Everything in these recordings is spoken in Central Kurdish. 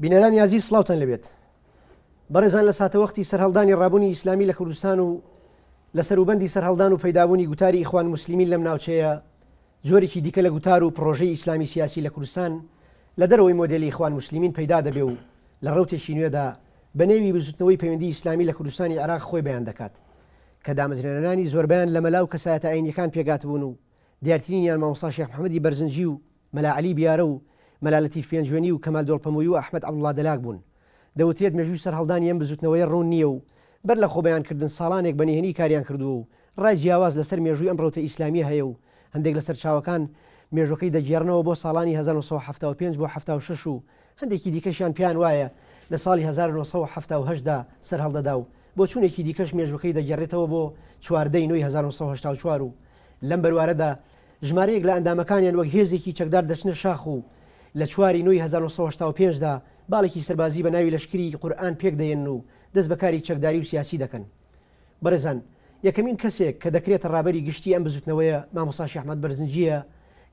بینەرانی ئازیز سڵاوتان لێبێت. بەڕێزان لە ساتەوەختی سەرهەڵدانی ڕابوونی ئیسلامی لە کوردستان و لە سەروبەندی سەرهەڵدان و پەیدابوونی گوتاری ئیخوان موسلیمین لەم ناوچەیە جۆرێکی دیکە لە گوتار و پڕۆژەی ئیسلامی سیاسی لە کوردستان لە دەرەوەی مۆدێلی ئیخوان موسلیمین پەیدا دەبێ و لە ڕەوتێکی نوێدا بە نێوی بزوتنەوەی پەیوەندی ئیسلامی لە کوردستانی عێراق خۆی بەیان دەکات کە دامەزرێنەرانی زۆربەیان لە مەلا و کەسایەتە ئاینیەکان پێکهاتبوون و دیارترینیان مامۆستا شێخ محەمەدی بەرزنجی و مەلا عەلی بیارە و مەلا لەتیف پێنجوێنی و کەمال دۆڵپەمۆیی و ئەحمەد عەبدوڵڵا دەلاک بوون. دەوترێت مێژووی سەرهەڵدانی ئەم بزوتنەوەیە ڕوون نییە و بەر لە خۆبەیانکردن ساڵانێک بە نهێنی کاریان کردووە و ڕای جیاواز لەسەر مێژووی ئەم ڕەوتە ئیسلامییە هەیە و هەندێک لە سەرچاوەکان مێژوەکەی دەگێڕنەوە بۆ ساڵانی 1975 بۆ 76 و هەندێکی دیکەشیان پێیان وایە لە ساڵی 1978 دا سەرهەڵدەدا و بۆچوونێکی دیکەش مێژوەکەی دەگێڕێتەوە بۆ 14 ی نۆی 1984 و لەم بەروارەدا ژمارەیەک لە ئەندامەکانیان وەک هێزێکی چەکدار دەچنە شاخ و لە چوار ی نۆی 1985 دا باڵێکی سەربازی بە ناوی لەشکری قورئان پێک دەێنن و دەست بە کاری چەکداری و سیاسی دەکەن. بەڕێزان یەکەمین کەسێک کە دەکرێتە ڕابەری گشتی ئەم بزوتنەوەیە مامۆستا شێخ ئەحمەد بەرزنجییە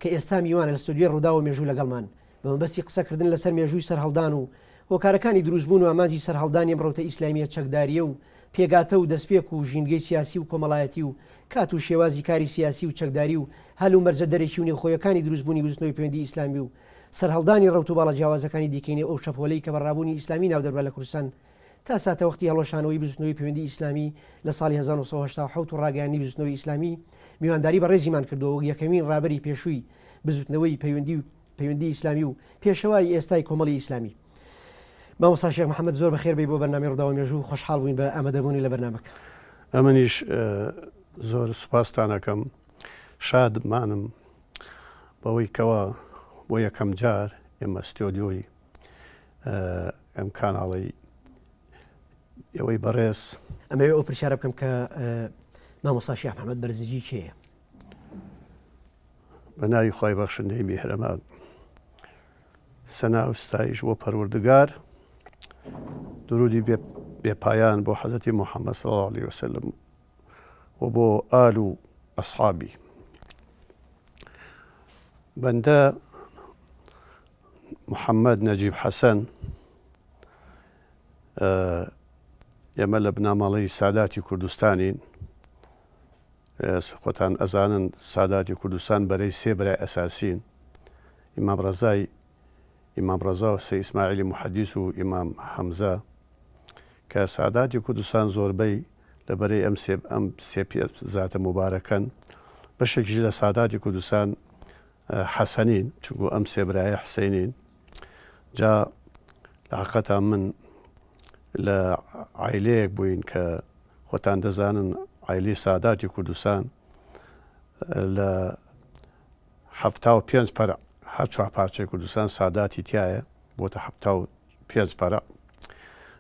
کە ئێستا میوانە لە ستۆدیۆی ڕووداو و مێژوو لەگەڵمان بە مەبەستی قسەکردن لەسەر مێژووی سەرهەڵدان و هۆکارەکانی دروستبوون و ئامانجی سەرهەڵدانی ئەم ڕەوتە ئیسلامییە چەکدارییە و پێگاتە و دەستپێک و ژینگەی سیاسی و کۆمەڵایەتی و کات و شێوازی کاری سیاسی و چەکداری و هەل و مەرجە دەرەکی و نێوخۆیەکانی دروستبوونی بزوتنەوەی پەیوەندی ئیسلامی و سەرهەڵدانی ڕەوت و باڵە جیاوازەکانی دیکەی نێو ئەو شەپۆلەی کە بە ڕابوونی ئیسلامی ناودەبرا لە کوردستان تا ساتەوەختی هەڵوەشانەوەی بزوتنەوەی پەیوەندی ئیسلامی لە ساڵی 1987 و ڕاگەیاندنی بزوتنەوەی ئیسلامی میوانداری بەڕێزیمان کردووە وەک یەکەمین ڕابەری پێشووی بزوتنەوەی پەیوەندی و پەیوەندی ئیسلامی و پێشەوای ئێستای کۆمەڵی ئیسلامی. مامۆستا شێخ محەممەد زۆر بەخێر بێی بۆ بەرنامەی ڕووداو مێژوو خۆشحاڵ بووین بە ئامادەبوونی لە بەرنامەکە. ئەمنیش زۆر سوپاستان ئەکەم شادمانم بەوەی کەوا بۆ یەکەم جار ئێمە ستۆدیۆی ئەم کاناڵەی ئێوەی بەڕێز. ئەمەوێ ئەو پرسیارە بکەم کە مامۆستا شێخ محەممەد بەرزنجی کێیە؟ بە ناوی خوای بەخشندەی میهرەبان. سەنا و ستایش بۆ پەروەردگار، درودی بێ پایان بۆ حەزرەتی محەممەد صلی اللە علیه وسلم و بۆ ئال و ئەسحابی. بەندە محەممەد نەجیب حەسەن ئێمە لە بنەماڵەی ساداتی کوردستانین خۆتان ئەزانن ساداتی کوردستان بەرەی سێ برای ئەساسین، ئیمام ڕەزای ئیمام ڕەزا و سەی ئیسماعیلی موحەدیس و ئیمام حەمزە کە ساداتی کوردستان زۆربەی لە بەرەی ئەم سێ ئەم سێ زاتە موبارەکەن بەشێکیش لە ساداتی کوردستان حەسەنین چونکو ئەم سێ برایە حسینین جا لە حقەتا من لە عایلەیەک بووین کە خۆتان دەزانن عایلەی ساداتی کوردستان لە 75 فەرع هەر چوار پارچەی کوردستان ساداتی تایە بۆتە 75 فەرع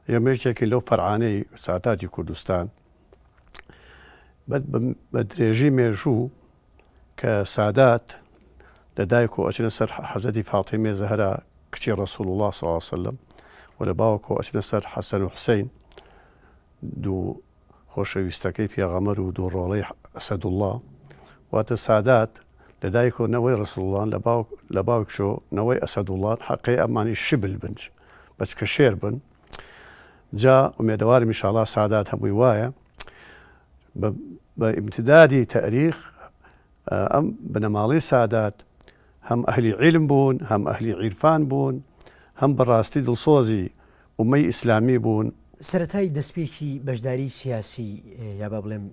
ئێمە یەکێکین لەو فەرعانەی ساداتی کوردستان بە درێژی مێژوو کە سادات لە دایک و ئەچنە سەر حەزرەتی فاتیمەی زەهرا کچی ڕەسوڵ اللە صلی اللە علیە وسلم و لە باوکەوە ئەچنە سەر حەسەن و حسین دوو خۆشەویستەکەی پێغەمەر و دوو ڕۆڵەی ئەسەدوڵڵا واتە سادات لە دایک و نەوەی ڕەسوڵڵان لە باوک لە باوکشۆ نەوەی ئەسەدوڵڵان حەقەی ئەمانی شبل بن بەچکە شێر بن جا ئومێدەوارم ئینشاڵڵا سادات هەمووی وایە بە ئیمتدادی تەئریخ ئەم بنەماڵەی سادات هەم ئەهلی عیلم بوون، هەم ئەهلی عیرفان بوون، هەم بەڕاستی دڵسۆزی ئوممەی ئیسلامی بوون. سەرەتای دەستپێکی بەشداریی سیاسی یا با بڵێم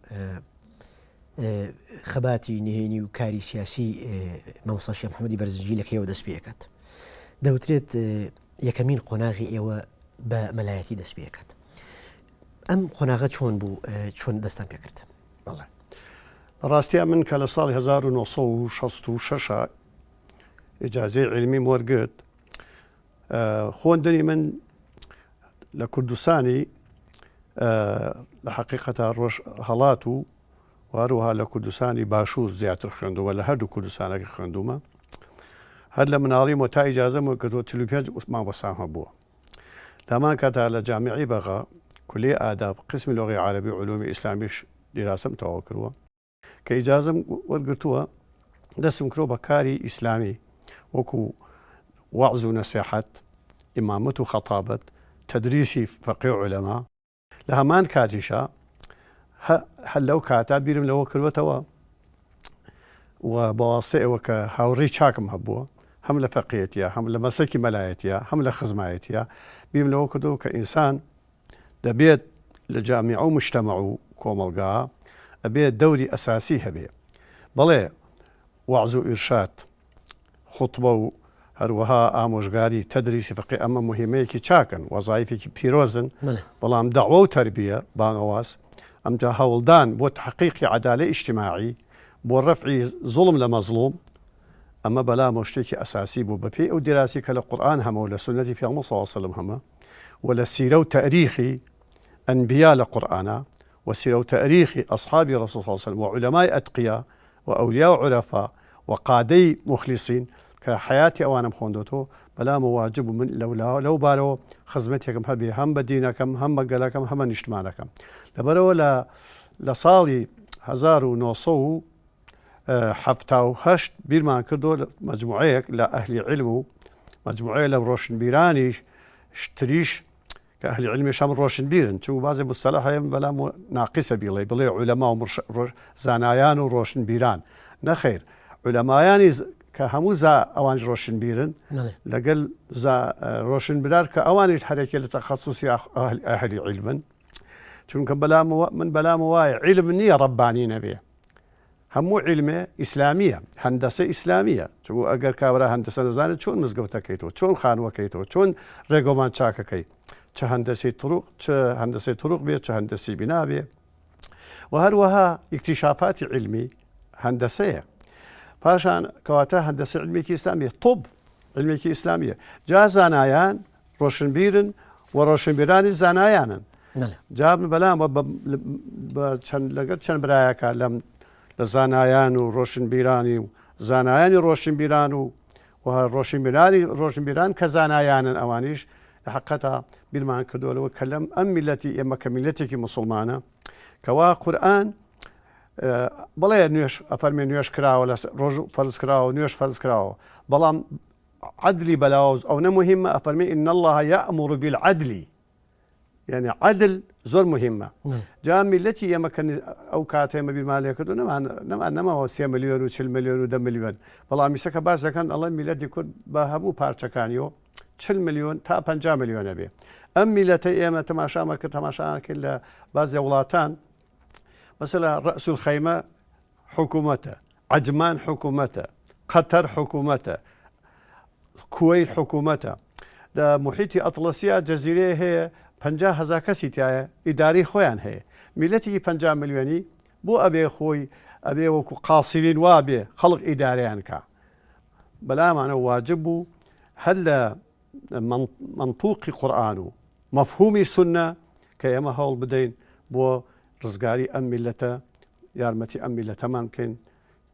خەباتی نهێنی و کاری سیاسی مامۆستا شێخ محەممەدی بەرزنجی لە کەیەوە دەست پێ ئەکات؟ دەوترێت یەکەمین قۆناغی ئێوە بە مەلایەتی دەست پێ ئەکات. ئەم قۆناغە چۆن بوو چۆن دەستان پێکرد؟ بەڵێ ڕاستیا من کە لە ساڵی 1966 ئیجازەی عیلمیم وەرگرت خۆندنی من لە کوردستانی لە حقیقەتا ڕۆژ هەڵات و هەروەها لە کوردستانی باشوور زیاتر خوێندووە لە هەردوو کوردستانەکە خوێندومە هەر لە مناڵیمەوە تا ئیجازەم وەرگرتووە 45 مامۆستام هەبووە لە هەمان کاتدا لە جامیعەی بەغا کولیەی ئاداب قسمی لۆغەی عەرەبی و علومی ئیسلامیش دیراسەم تەواو کردووە. کە ئیجازەم وەرگرتووە دەستم کردووە بە کاری ئیسلامی وەکو وەعز و نەسێحەت. ئیمامەت و خەتابەت، تەدریسی فەقێ و عولەما، لە هەمان کاتیشا هەر لەو کاتە بیرم لەوە کردوەتەوە و بەواسطەی ئەوە کە هاوڕێی چاکم هەبووە هەم لە فەقێتیە هەم لە مەسلەکی مەلایەتیە هەم لە خزمایەتیە بیرم لەوە کردەوە کە ئینسان دەبێت لە جامیعە و مجتەمەع و کۆمەڵگا ئەبێ دەوری ئەساسی هەبێ بەڵێ وەعز و ئیرشاد خوتبە و هەروەها ئامۆژگاری، تدریس فقهی، ئەمە موهیمەیەکی چاکن، وەزایفێکی پیرۆزن، بەڵام دەعوە و تەربیە، بانگەواز، ئەمجا هەوڵدان بۆ تەحقیقی عەدالەی ئیجتیماعی، بۆ ڕەفعی زوڵم لە مەزڵوم، ئەمە بەلامەوە شتێکی ئەساسی بوو، بەپێی ئەو دیراسی کە لە قورئان هەمە و لە سوننەتی پێغەمبەر صلی اللە علیە وسلم هەمە و لە سیرە و تەئریخی ئەنبیا لە قورئانا و سیرە و تەئریخی ئەسحابی ڕەسوڵ صلی اللە علیە وسلم و عولەمای ئەتقیا و ئەولیا و عورەفا و قادەی موخلیسین کە حەیاتی ئەوانم خۆندۆتەوە بەلامەوە واجب بوو من لەولاوە لەو بارەوە خزمەتێکم هەبێ هەم بە دینەکەم هەم بە گەلەکەم هەم بە نیشتمانەکەم لەبەرئەوە لە لە ساڵی 1978 بیرمان کردەوە مەجموعەیەک لە ئەهلی عیلم و مەجموعەیە لە ڕۆشنبیرانی تریش کە ئەهلی عیلمیش هەم ڕۆشنبیرن چونکو بازێ مستەلح هەیە من بەلام ناقیسە بیڵێ بڵێ عولەما و زانایان و ڕۆشنبیران نەخیر عولەمایانی کە هەموو زا ئەوانیش ڕۆشنبیرن لەگەل ڕۆشنبرار کە ئەوانیش هەرێکێ لە تەخەسوسی ئەهلی عیلمن چونکە بەلامەوە من بەلامە وایە عیلم نییە ڕەبانی نەبێ هەموو عیلمێ ئیسلامیە هەندەسە ئیسلامیە چونکو ئەگەر کابرا هەندەسە نەزانێت چۆن مزگەوتەکەیتەوە چۆن خانوەکەیتەوە چۆن ڕێگۆمان چاکەکەی چ هەندەسی طرق چ هەندەسی طرق بێ چ هەندەسی بینا بێ و هەروەها ئیکتیشافاتی علمی هەندەسەیە پاشان کەواتە هەندەسە علمێکی ئیسلامیە طب علمێکی ئیسلامیە جا زانایان ڕۆشنبیرن و ڕۆشنبیرانی زانایانن جا من بەلام بە چەند لەگەڵ چەند برایەکە لەم لە زانایان و ڕۆشنبیرانی و زانایانی ڕۆشنبیران و و ڕۆشنبیرانی ڕۆشنبیران کە زانایانن ئەوانیش لە حقەتا بیرمان کردووە لەوە کە لەم ئەم میلەتی ئێمە کە میلەتێکی مسلمانە کەوا قورئان بڵێ نوێش ئەفەرمێ نوێش کراوە لە ڕۆژ فەرز کراوە نوێش فەرز کراوە بەڵام عەدلی بەلاوە ئەونە موهیمە ئەفەرمێ ان اللە یامر بالعدل یعنی عەدل زۆر موهیمە جا میلەتی ئێمە کە ئەو کاتێ ئێمە بیرمان لێ کردو نەمان نەمان نەماوە سێ ملیۆن و چل ملیۆن و دە ملیۆن بەڵام ئیسە کە باس دەکەن ئەڵێن میلەتی کورد بە هەموو پارچەکانیەوە چل ملیۆن تا پ ملیۆنە بێ ئەم میلەتە ئێمە تەماشامە کرد تەماشا کرد لە بازێ وڵاتان مەسەلا ڕەئس الخەیمە حکوومەتە، عەجمان حکوومەتە، قەتەر حکوومەتە، کوەیت حکوومەتە. لە موحیتی ئەتڵەسیا جەزیرەیە هەیە 50 هەزار کەسی تایە ئیدارەی خۆیان هەیە. میلەتێکی 50 ملیۆنی بۆ ئەبێ خۆی ئەبێ وەکو قاسرین وابێ خەڵک ئیدارەیان کا. بەلامانە واجب بوو هەر لە مەنتوقی قورئان و مەفهومی سوننە کە ئێمە هەوڵ بدەین بۆ ڕزگاری ئەم میللەتە یارمەتی ئەم میللەتەمان بکەین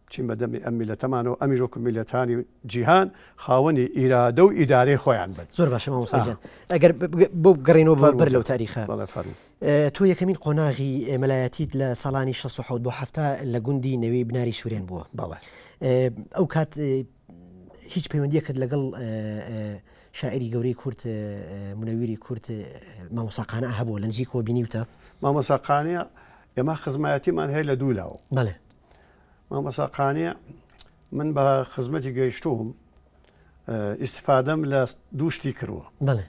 بچین بە دەمی ئەم میللەتەمانەوە ئەمیش وەکو میللەتانی جیهان خاوەنی ئیرادە و ئیدارەی خۆیان بن. زۆر باشە مامۆستا گیان ئەگەر بۆ بگەڕێینەوە بۆ بەر لەو تاریخە تۆ یەکەمین قۆناغی مەلایەتیت لە ساڵانی 67 بۆ 70 لە گوندی نەوێی بناری سوورێن بووە بەڵێ ئەو کات هیچ پەیوەندیەکت لەگەڵ شاعری گەورەی کورد منەویری کورد مامۆستا قانع هەبوو لە نزیکەوە بینیوتە؟ مامۆستا قانع ئێمە خزمایەتیمان هەیە لە دوو لاوە. بەڵێ. مامۆستا قانع من بە خزمەتی گەیشتووم ئیسفادەم لە دوو شتی کردووە. بەڵێ.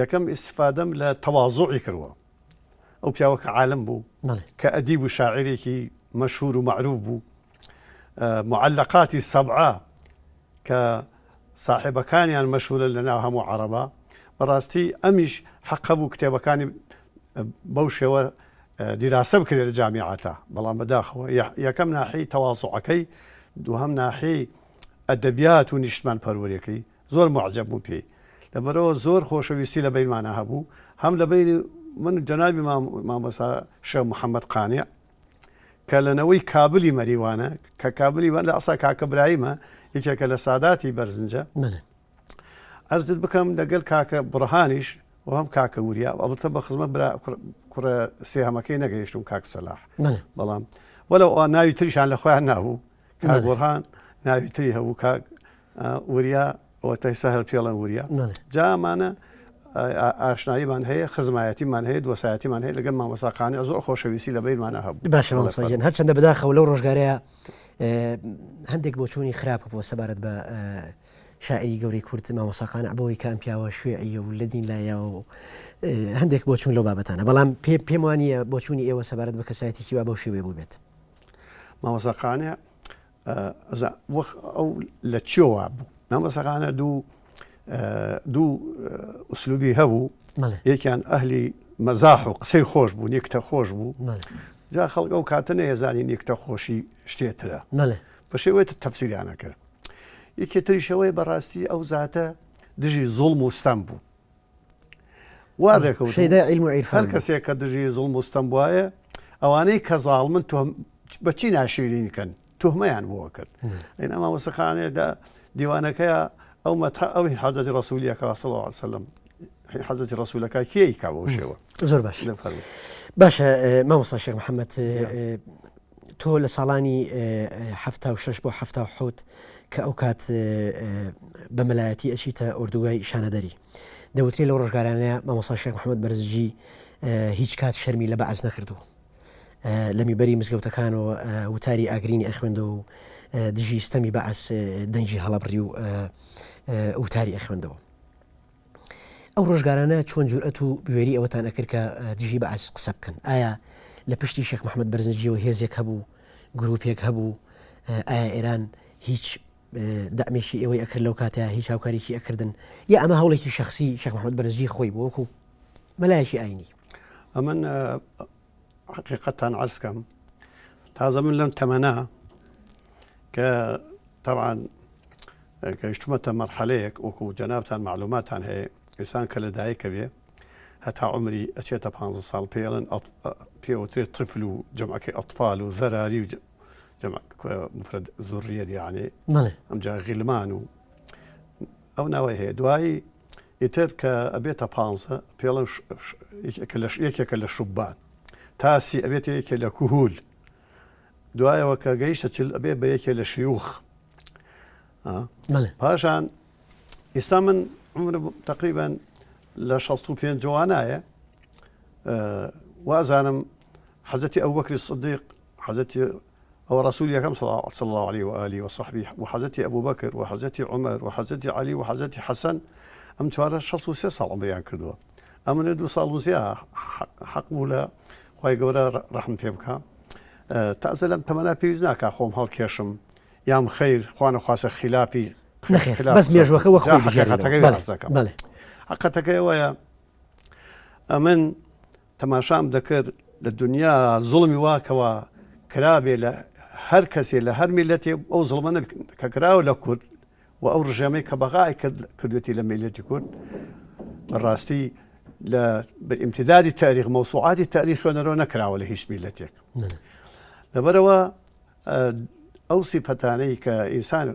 یەکەم ئیسفادەم لە تەوازوعی کردووە. ئەو پیاوە کە عالم بوو کە ئەدیب و شاعرێکی مەشهور و مەعروف بوو معلقاتی سەبعە کە ساحێبەکانیان مەشهورن لە ناو هەموو عەڕەبا، بەڕاستی ئەمیش حەقە بوو کتێبەکانی بەو شێوە دیراسە بکرێت لە جامیعاتا، بەڵام بەداخەوە یەکەم ناحیەی تەوازوعەکەی، دووهەم ناحیەی ئەدەبیات و نیشتمان پەروەریەکەی زۆر موعجەب بووم پێی، لەبەرئەوە زۆر خۆشەویستی لە بەینمانا هەبوو، هەم لە بەینی من و جەنابی مامۆستا شێخ محەمەد قانع، کە لە نەوەی کابلی مەریوانە، کە کابلی وان لە ئەسا کاکە برایمە، یەکێکە لە ساداتی بەرزنجە. عەرزت بکەم لەگەل کاکە بڕهانیش و هەم کاکە وریا، ئەڵبەتە بە خزمەت برا کوڕە سێهەمەکەی نەگەیشتوم کاک سەلاح. بەڵام وەلەو ئەوان ناوی تریشان لە خۆیان نابوو، کاک بڕهان ناوی تری هەبوو، کاک وریا ئەوە تەیسە هەر پێڵێن وریا. جا ئەمانە ئاشناییمان هەیە، خزمایەتیمان هەیە، دۆسایەتیمان هەیە لەگەڵ مامۆستا قانع زۆر خۆشەویستی لە بەینمانا هەبوو. باشە مامۆستا گیان، هەرچەندە بەداخەوە لەو ڕۆژگارەیا هەندێک بۆچوونی خراپ هەبووە سەبارەت بە شاعیری گەورەی کورد مامۆستا قانع بەوەی کە ئەم پیاوە شوێعیە و لە دین لایەوە و هەندێک بۆچوون لەو بابەتانە، بەڵام پێ پێم وانییە بۆچوونی ئێوە سەبارەت بە کەسایەتێکی وا بەو شێوەیە بووبێت. مامۆستا قانع وەخ ئەو لە چیەوە بوو مامۆستاخانە دوو دوو ئوسلوبی هەبوو یەکیان ئەهلی مەزاح و قسەی خۆش بوو نیکتە خۆش بوو جا خەڵک ئەو کاتە نەیەزانی نیکتە خۆشی شتێترە بە شێوەیە تەفسیریانە کرد یەکێ تریشەوەی بەڕاستی ئەو زاتە دژی زوڵم و ستەم بوو وا ڕێکەوت شەیدای عیلم و عیرفان هەر کەسێک کە دژی زوڵم و ستەم بوایە ئەوانەی کە زاڵمن تۆ بەچی ناشیرین کەن تهمەیان بۆ کرد ئەینا مامۆستاخانێ لە دیوانەکەیە ئەو مەتە ئەوی حەزەتی ڕسوولیەکە صلی الله علیه وسلم حەزەتی ڕسوولەکە کێی کا بەو شێوە زۆر باش باشە مامۆستا شێخ محەممەد تۆ لە ساڵانی 76 بۆ 77 کە ئەو کات بە مەلایەتی ئەچیتە ئۆردوگای شانەدەری دەوترێ لەو ڕۆژگارانەیە مامۆستا شێخ محەممەد بەرزجی هیچ کات شەرمی لە بەعس نەکردووە لە میبەری مزگەوتەکانەوە وتاری ئاگرینی ئەخوێندەوە و دژی ستەمی بەعس دەنگی هەڵەبڕی و وتاری ئەخوێندەوە. ئەو ڕۆژگارانە چۆن جورئەت و بوێری ئەوەتان ئەکرد کە دژی بەعس قسە بکەن؟ ئایا لە پشتی شێخ محەممەد بەرزنجیەوە هێزێک هەبوو، گروپێک هەبوو؟ ئایا ئێران هیچ دەعمێکی ئێوەی ئەکرد لەو کاتە هیچ هاوکاریکی ئەکردن یا ئەمە هەوڵێکی شخصی شێخ محەممەد بەرزنجی خۆی بوو وەکو مەلایەکی ئاینی؟ ئەمن حقیقەتان عەرز کەم تازە من لەم تەمەنە کە تەبعەن گەیشتومەتە مەرحەلەیەک وەکو جەنابتان مەعلوماتان هەیە ئینسان کە لە دایکە بێ هەتا عمری ئەچێتە پ ساڵ پێڵن پێوترێت طفل و جەمعەکەی ئەطفال و زەراری و جەمع مفرد زوڕیە یعنی ئەمجا غیلمان و ئەو ناوەی هەیە دوایی ئیتر کە ئەبێتە پانزە پێڵن یەکێکە لە شوبان تا سی ئەبێتە یەکێ لە کوهول دوایەوە کە گەیشتە چل ئەبێ بە یەکێ لە شیوخ پاشان ئیستا من عمر تقریبا لە 65 جوانایە وازانم حەزەتی ئەو بەکری صدیق حەزەتی ئەوە ڕەسولی یەکەم صلی اللە علیه و آله و صحبه و حەزرەتی ئەبوبەکر و حەزرەتی عومەر و حەزرەتی عەلی و حەزرەتی حەسەن ئەم چوارە 63 ساڵ عومریان کردووە ئەمنە دوو ساڵ و زیا حەق بوو لە خوای گەورە ڕەحم پێ بکا تازە لەم تەمەنا پێویست ناکا خۆم هەڵکێشم یام خەیر خوانە خواسە خلافی بەس مێژوەکە وە خۆی حەقیقەتەکەی عەرز دەکەم حەقیقەتەکەی ئەوەیە ئەمن تەماشام دەکرد لە دونیا زوڵمی وا کەوا کرابێ لە هەر کەسێ لە هەر میلەتێ ئەو زوڵمە کە کراوە لە کورد و ئەو ڕژێمەی کە بەغای کرد کردوێتی لە میلەتی کورد بەڕاستی لە بە ئیمتدادی تاریخ مەوسوعاتی تاریخ خوێنەرەوە نەکراوە لە هیچ میلەتێک لەبەرەوە ئەو سیفەتانەی کە ئینسان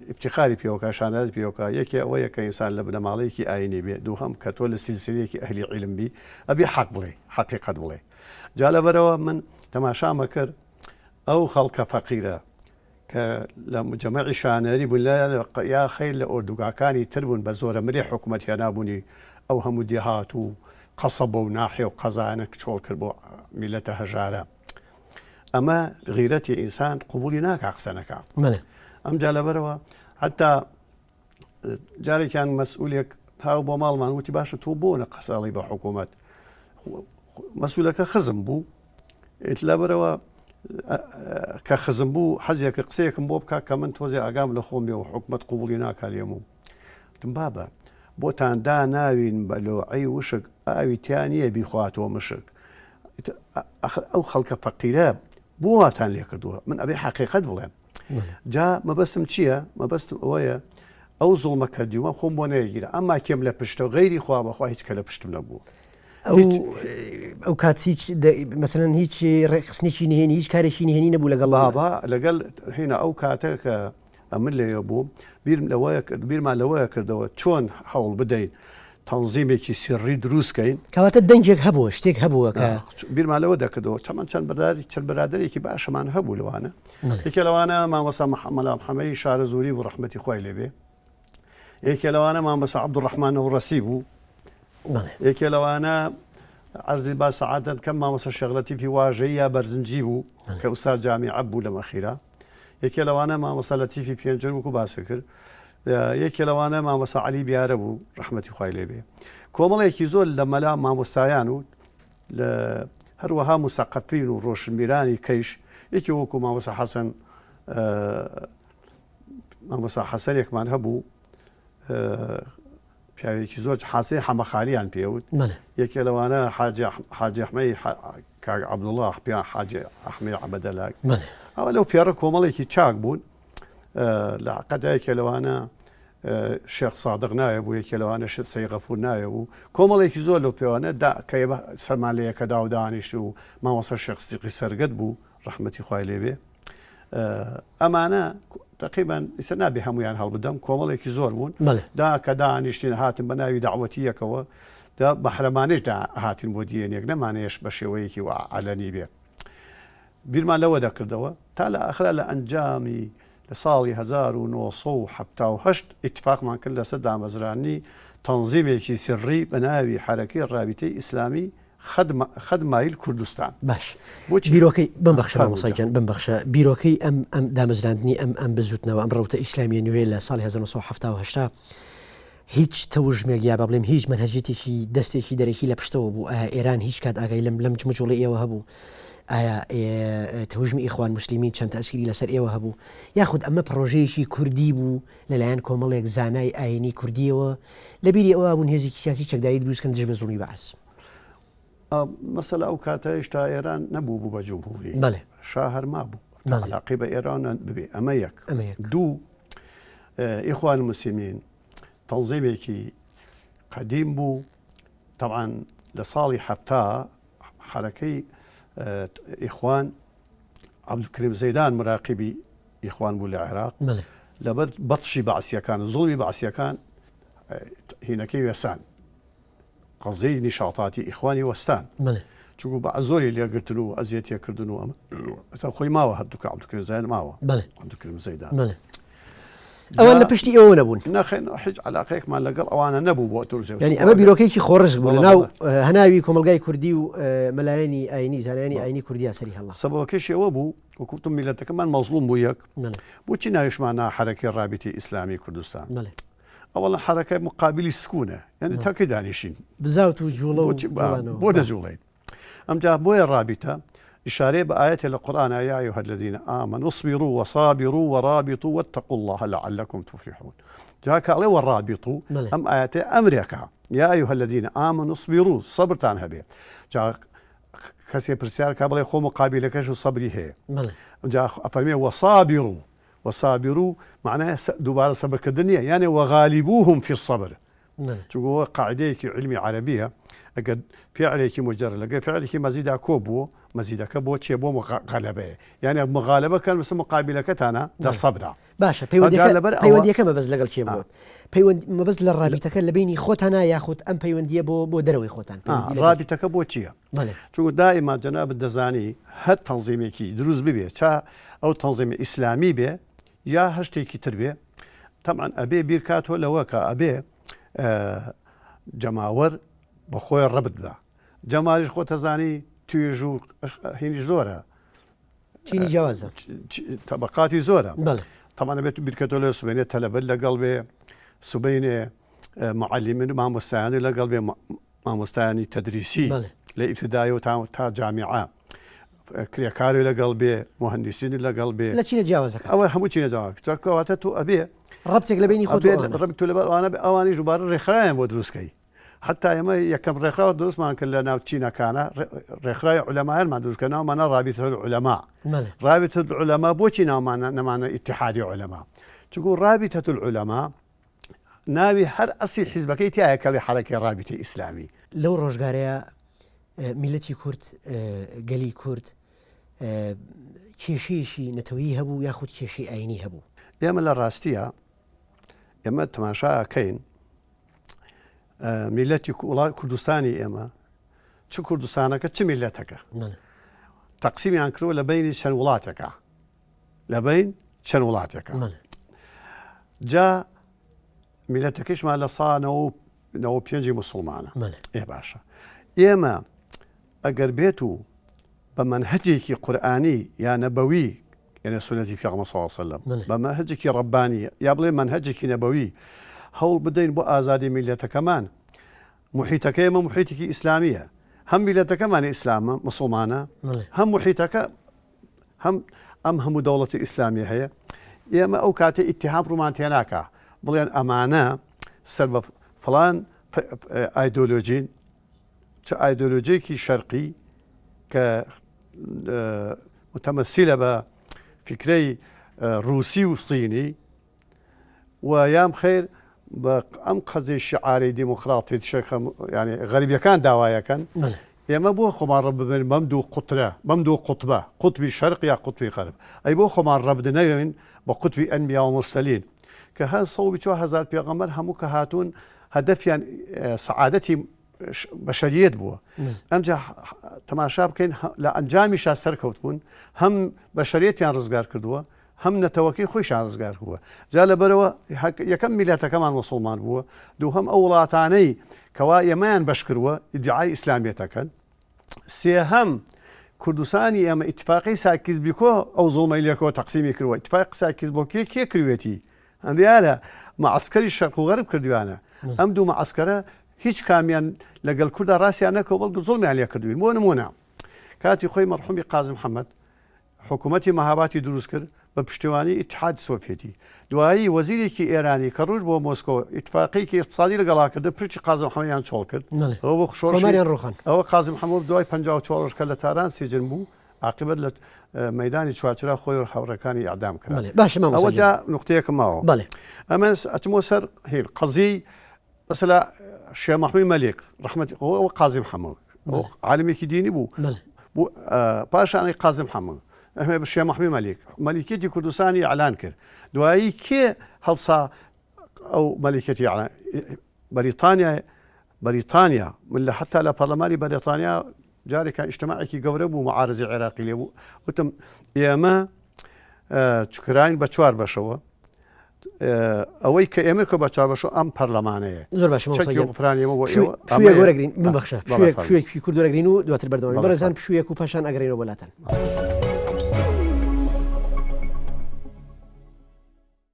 ئیفتیخاری پێوەکا، شانازی پێوەکا، یەکێ ئەوەیە کە ئینسان لە بنەماڵەیەکی ئایینی بێ، دووهەم کە تۆ لە سیلسیلەیەکی ئەهلی عیلم بی، ئەبێ حەق بڵێی، حەقیقەت بڵێی. جا لەبەرئەوە من تەماشام ئەکرد ئەو خەڵکە فەقیرە کە لە مجەمەعی شانەری بوون لە یا خەیر لە ئۆردوگاکانی تر بوون بە زۆرەملێ حکوومەت هێنابوونی ئەو هەموو دێهات و قەسەبە و ناحیە و قەزایانە چۆڵ کرد بۆ میللەتە هەژارە. ئەمە غیرەتی ئینسان قوبولی ناکا قسە نەکا ئەمجا لەبەرەوە حتا جارێکیان مەسئولێک تاو بۆ ماڵمان وتی باشە تۆ بۆ نە قەساڵی بە حکوومەت مەسولەکە خزم بوو لەبەرەوە کە خزم بوو حەزێکە قسەیەکم بۆ بکە کە من تۆزێ ئاگام لە خۆم بێ و حکومت قوبولی ناکارێم و تم بابە بۆتان داناوین بە لۆعەی وشک ئاوی تیا نییە بیخواتەوە مشک ئەخر ئەو خەڵکە فەقیرە بۆ واتان لێ کردووە من ئەبێ حەقیقەت بڵێم جا مەبەستم چییە مەبەستم ئەوەیە ئەو زوڵمە کە دیومە خۆم بۆ نەیگیرە ئەمما کێم لە پشتە غەیری خوا بەخوا هیچ کە لە پشتم نەبوو ئەو کات هیچ مەسەن هیچ ڕێکخستنێکی نهێنی هیچ کارێکی نهێنی نەبوو لەگەڵ بابا لەگەڵ هینا ئەو کاتە کە ئەمن لەوێ بووم بیرم لەوەیە کرد بیرمان لەوەیە کردەوە چۆن هەوڵ بدەین تەنزیمێکی سیڕی دروست کەین. کەواتە دەنگێک هەبووە، شتێک هەبووە کە. بیرمان لەوە دەکردەوە چەمەن چەند بەرادری چەند بەرادەرێکی باشمان هەبوو لەوانە یەکێ لەوانە مامۆستا مەلا محەمەدی شارەزووری بوو ڕەحمەتی خوای لێ بێ یەکێ لەوانە مامۆستا عەبدولڕەحمان نەوڕەسی بوو. یەکێ لەوانە عەرزی با سەعادەت کەم مامۆستا شێخ لەتیفی واژەیی یا بەرزنجی بوو کە ئوستاد جامیعە بوو لەم ئەخیرا. یەکێ لەوانە مامۆستا لەتیفی پێنجەر وەکو باست کرد. یەکێ لەوانە مامۆستا عەلی بیارە بوو ڕەحمەتی خوای لێ بێ. کۆمەڵێکی زۆر لە مەلا مامۆستایان و لە هەروەها موسەقەفین و ڕۆشنبیرانی کەیش یەکێ وەکو مامۆستا حەسەن مامۆستا حەسەنێکمان هەبوو پیاوێکی زۆر حاسەی حەمەخالیان پێوت یەکێ لەوانە حاجی ئەحمەی کاک عەبدوڵڵا پیان حاجی ئەحمەی عەبەدەلاک ئەوە لەو پێڕە کۆمەڵێکی چاک بوون لە قەدا یەکێ لەوانە شێخ سادق ناوێ بوو یەکێ لەوانە سەی غەفور ناوێ بوو کۆمەڵێکی زۆر لەو پێوانە دا کە سەرمان لە یەکەدا و دانیشت و مامۆستا شێخ سدیقی سەرگەت بوو ڕەحمەتی خوای لێ بێ ئەمانە تقریبا ئیسە نابێ هەمویان هەڵبدەم کۆمەڵێکی زۆر بوون دا کە دانیشتین هاتن بە ناوی داوەتی یەکەوە دا بەحرەمانش دا هاتین بۆ دیێنێک نەمانەیەش بە شێوەیەکی و عەلەنی بێ بیرمان لەوە دەکردەوە تا لە ئاخرا لە ئەنجامی لە ساڵی 1970 ئیتفاقمان کرد لەسەر دامەزرانی تەنزیمێکی سری بە ناوی حەرەکەی ڕابیتەی ئیسلامی خەد مایل کوردستان. باش بۆچی بیرۆکەی بمبەخشە مامۆستا گیان بمبەخشە بیرۆکەی ئەم ئەم دامەزراندنی ئەم ئەم بزوتنەوە ئەم ڕەوتە ئیسلامیە نوێ لە ساڵی 1970 هیچ تەوژمێک یا با بڵێم هیچ مەنهەجیتێکی دەستێکی دەرەکی لە پشتەوە بوو ئایا ئێران هیچ کات ئاگای لەم لەم جموجوڵی ئێوە هەبوو ئایا تەوژمی ئیخوان موسلیمین چەند تەئسیری لەسەر ئێوە هەبوو یاخود ئەمە پڕۆژەیەکی کوردی بوو لەلایەن کۆمەڵێک زانای ئاینی کوردیەوە لە بیری ئەوە بوون هێزێکی سیاسی چەکداری دروست کەن دژ بە زوڵمی بەعس. مەسەلە ئەو کاتە هێشتا ئێران نەبوو بوو بە جمهوری بەڵێ شا هەر مابوو علاقەی بە ئێران ببێ ئەمە یەک ئەمە یەک دوو ئیخوان موسلمین تەنزیمێکی قەدیم بوو طبعا لە ساڵی حەفتا حرەکەی ئیخوان عەبدولکەریم زەیدان مراقیبی ئیخوان بوو لە عێراق لەبەر بەتشی بەعسیەکان زوڵمی بەعسیەکان هینەکەی وێسان قەزیەی نیشاطاتی ئیخوانی وەستان چونکو بە زۆری لێگرتن و ئەزیەتێکردن و ئەمە تا خۆی ماوە هەردووکە عەبدولکەریم زەیدان ماوە عەبدولکەریم زەیدان ئەوان لە پشتی ئێوە نەبوون؟ نەخێر هیچ عەلاقەیەکمان لەگەڵ ئەوانە نەبوو بۆ تورزێ. یانی ئەمە بیرۆکەیەکی خۆڕسک بوو لەناو هەناوی کۆمەڵگای کوردی و مەلایانی ئاینی زانایانی ئاینی کوردیا سەری هەڵا. سەبەبەکەشی ئەوە بوو وەکو وتم میللەتەکەمان مەزڵوم بوو یەک بۆچی ناویشمان نا حەرەکەی ڕابیتەی ئیسلامی کوردستان؟ ئەوەڵە حەرەکە مقابلی سکوونە یانی تا کەی دانیشین؟ بزاوت و جوڵە و بۆ نەجوڵێین؟ ئەمجا بۆیە ڕابیتە ئیشارەیە بە ئایەتێ لە قورئانا یا ایها الذین آمنوا اصبروا وصابروا ورابطوا واتقوا الله لعلکم تفلحون جا کە ئەڵێ وەڕابطوا ئەم ئایەتە ئەمرێکە یا ایها الذین آمنوا اصبروا سەبرتان هەبێ جا کەسێ پرسیار کا بڵێ خۆ مقابلەکەش و سەبری هەیە جا ئەفەرمێ وصابروا وصابروا معنای دووبارە سەبرکردن نییە یانێ وغالبوهم فی الصبر چونکە ئەوە قاعدەیەکی عیلمی عەرەبیە ئەگەر فعلێکی مجرد لەگەر فعلێکی مەزیدا کۆ بوو مەزیدەکە بۆ چێ بۆ غەلەبەیە یعنی مغالبە کەن مثل مقابلەکەتانە لە سەبرا باشە پەیوەندیەکە لەبەر پەیوەندیەکە مەبەست لەگەڵ کێ بووە پەیوەند مەبەست لە ڕابیتەکە لە بینی خۆتانە یاخود ئەم پەیوەندیە بۆ بۆ دەرەوەی خۆتان ڕابیتەکە بۆ چییە چونکە دائیما جەنابت دەزانی هەر تەنزیمێکی دروست ببێ چا ئەو تەنزیمی ئیسلامی بێ یا هەر شتێکی تر بێ تەبعەن ئەبێ بیرکاتەوە لەوە کە ئەبێ جەماوەر بە خۆی ڕەبت بە جەماریش خۆتەزانی توێژ و هینیش زۆرە چینی جیاوازە تەبقاتی زۆرە تەمانە بێت بیرکەتەوە لە سوبێنێ تەلەبەت لەگەڵ بێ سوبینێ معلیمن مامۆستایانی لەگەڵ بێ مامۆستایانی تەدریسی لە ئیبتدایی و تا جامیعە کرێکاری لەگەڵ بێ مهندسینی لەگەڵ بێ لە چینە جیاوازەکان ئەوە هەموو چینە جیاوازەکان کەواتە تۆ ئەبێ ڕەبتێک لە بینی خۆت ڕەبت تۆ لەبەر ئەوانە بێ ئەوانیش دووبارە ڕێکخراویان بۆ دروستکەی حتا ئێمە یەکەم ڕێکخراوە دروستمان کرد لە ناو چینەکانە ڕێکخراوی عولەمایانمان دروست کرد ناومانە ڕابیتە العلماء ڕابیتە العلماء بۆچی ناومانە نەمانە ئیتحادی علەما چونکو ڕابیتە العلماء ناوی هەر ئەسلی حیزبەکەی تیایە کەڵی حەرەکەی ڕابیتەی ئیسلامی. لەو ڕۆژگارەیا میللەتی کورد، گەلی کورد کێشەیەکی نەتەوەیی هەبوو یاخود کێشەی ئایینی هەبوو؟ ئێمە لە ڕاستییا ئێمە تەماشا ئەکەین میللەتی وڵات کوردستانی ئێمە چ کوردستانەکە چ میللەتەکە تەقسیمیان کردووە لە بەینی چەند وڵاتێکە لە بین چەند وڵاتێکە جا میلەتەکەشمان لە سانەوە و 95 مسلمانە ئێ باشە ئێمە ئەگەر بێت و بە مەنهەجێکی قورئانی یا نەبەوی یعنی سوننەتی پێغەمبەر صلی اللە علیه وسلم بە مەنهەجێکی ڕەبانی یا بڵێ مەنهەجێکی نەبەوی هەوڵ بدەین بۆ ئازادی میللەتەکەمان محیتەکە ئێمە محیتێکی ئیسلامیە هەم میللەتەکەمان ئیسلامە مسلمانە هەم محیتەکە هەم ئەم هەموو دەوڵەتی ئیسلامی هەیە ئێمە ئەو کاتە ئیتیهام ڕوومان تێناکا بڵێن ئەمانە سەر بە فلان ئایدۆلۆژین چ ئایدۆلۆژیەکی شەرقی کە متەمەسیلە بە فیکرەی ڕووسی و سینی و یام خیر بە ئەم قەزی شعاری دیموکراتی شێخە ینی غەریبەکان داوایەکەن ئێمە بۆ خۆمان ڕەب ببن بەم دوو قوترە بەم دوو قوتبە قوتبی شەرق یا قوتبی غەرب ئەی بۆ خۆمان ڕەب دنەوێن بە قوتبی ئەنبیا و مرسەلین کە هەر 124 هزار پێغەمبەر هەموو کە هاتوون هەدەفیان سەعادەتی بەشەریەت بووە ئەمجا تەماشا بکەین لە ئەنجامیشا سەرکەوت بوون هەم بەشەریەتیان ڕزگار کردووە هەم نەتەوەکەی خۆیشان ڕزگار بووە جا لەبەرەوە یەکەم میلەتەکەمان مسلمان بووە دووهەم ئەو وڵاتانەی کەوا ئێمەیان بەش کردووە ئیدعای ئیسلامیەتەکەن سێهەم کوردستانی ئێمە ئیتفاقی ساکیز بیکۆ ئەو زوڵمەی لێکەوە تەقسیمی کردووە ئیتفاق ساکیز بۆ کێ کێ کردوێتی دیارە معسکەری شەرق و غەرب کردویانە ئەم دوو معسکەرە هیچ کامیان لەگەڵ کوردا ڕاستیان نەکەوە بەڵکو زوڵمیان لێ کردوین بۆ نمونە کاتی خۆی مەرحومی قازی محەممەد حکوومەتی مەهاباتی دروست کرد بە پشتیوانی ئیتحاد سۆفیەتی دوایی وەزیرێکی ئێرانی کە ڕووش بۆ مۆسکۆ ئیتفاقێکی اقتصادی لەگەڵا کردن پشتی قازی محەممەدیان چۆڵ کرد ئەوە بۆ شۆڕشیان ڕوخان ئەوە قازی محەممەد دوای 54 ڕۆژ کە لە تاران سیجن بوو عاقبەت لە مەیدانی چوارچرا خۆی و هاوڕێکانی ئیعدام کرا. بەڵێ باشە مامۆستا ئەوە گیان. جا نوقتەیەکم ماوە. بەڵێ. ئەمە ئەچمەوە سەر هین قەزیەی مەسەلا شێخ مەحموی مەلیک ڕەحمەتی خۆ ئەوە قازی محەممەد ئەو عالمێکی دینی بوو. بەڵێ. بوو پاشانی قازی محەممەد ئەمێ شێخ مەحموی مەلیک مەلیکیەتی کوردستانی ئیعلان کرد. دوایی کێ هەڵسا ئەو مەلیکەتی ئیعلان بەریتانیا بەریتانیا من لە حتا لە پەرلەمانی بەریتانیا جارێکان ئیجتماعێکی گەورە بوو معارزی عێراقی لێ بوو وتم ئێمە چکراین بە چوار بەشەوە ئەوەی کە ئێمە کە بە چوار بەشەوە ئەم پەرلەمانەیە زۆر باشە چەکی غوفرانی ئێمە بۆ ئێوە پشوویەک وەرەگرین ببەخشە پشوویەک پشوویەکی کورد وەرەگرین و دواتر بەردەوام بەڕێزان پشوویەک و پاشان ئەگەڕێینەوە بۆ لاتان.